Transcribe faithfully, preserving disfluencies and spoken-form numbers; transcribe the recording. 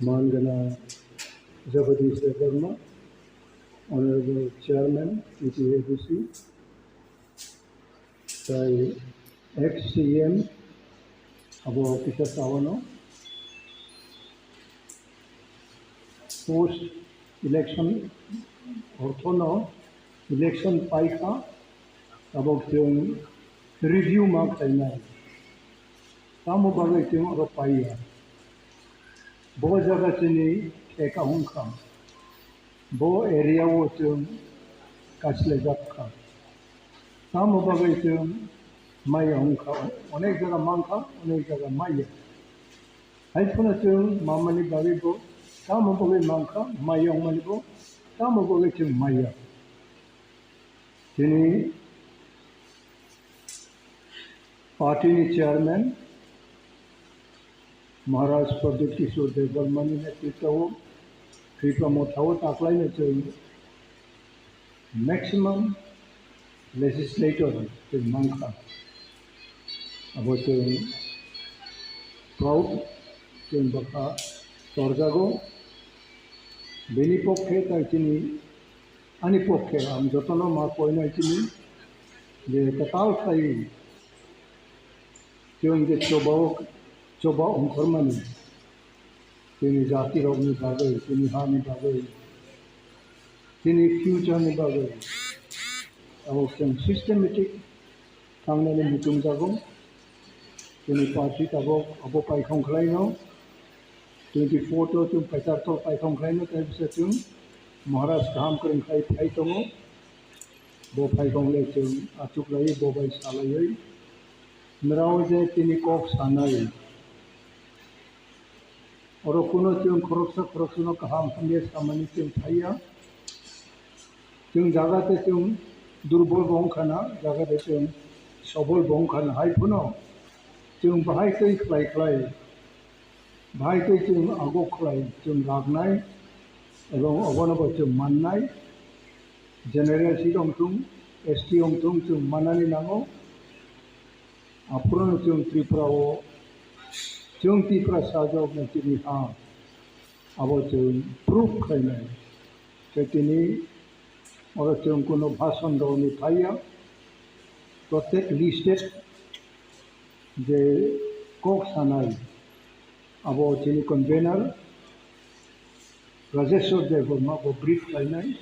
Mangana Jagadish Debbarma, Honorable Chairman, T T A D C, tai ex C M, abo kisa sawano, post election orthono election paikha, abo chwng review ma khlainai. Tamo bagwi chwng oro paiya? Bo jaga chini theka hwnkha, bo area o chwng kaislaijak kha. Tamo bagwi chwng maya hwnkha, onek jaga mankha, onek jaga maya. Hai phano chwng mamani bagwi bo tamo bagwi mankha, maya wngmani bo tamo bagwi chwng maya. Chini party ni chairman Maharaj Pradyut Kishore Debbarma ni netritwo o Tripura Motha o taklaino chwng maximum legislator chwng mankha. Abo chwng proud, chwng bwkha torjago. Bini pokhe tai chini Ani pokhe ang jotono ma koinai chini je kwtal khlai chwng je choba o, choba ongkhormani chini jati rokni bagwi, chini hani bagwi, chini future ni bagwi abo chwng systematic thangnani muchungjago. Chini party tabok abo paikhong khlaino, twenty four to chwng paichartor paikhong khlaino, tei bisa chwng Maharaj kaham kwrwng khai phai tongo. Bo paikhong le chwng achuklaiwi bo bai salaiwi nrao je tini kok sanai. Oro kuno chwng khoroksa khoroksano kaham hamya samani chwng phaiya. Chwng jaga te chwng durbol bo wngkha na, jaga te chwng sobol bo wngkha na, hai phano chwng bahai twi khlai khlai, bahai twi chwng agok khlai chwng ragnai, ebong obono bo chwng mannai. General seat wngthung, S T wngthung, chwng manani nango. Aphuru chwng Tripura o, chwng Tiprasa jokno chini ha, abo chwng proof khlainai. Tei tini oro chwng kuno bhasan rwni phaiya, protect listed je kok sanai, abo chini convener Rajeshwar Debbarma bo brief khlainai.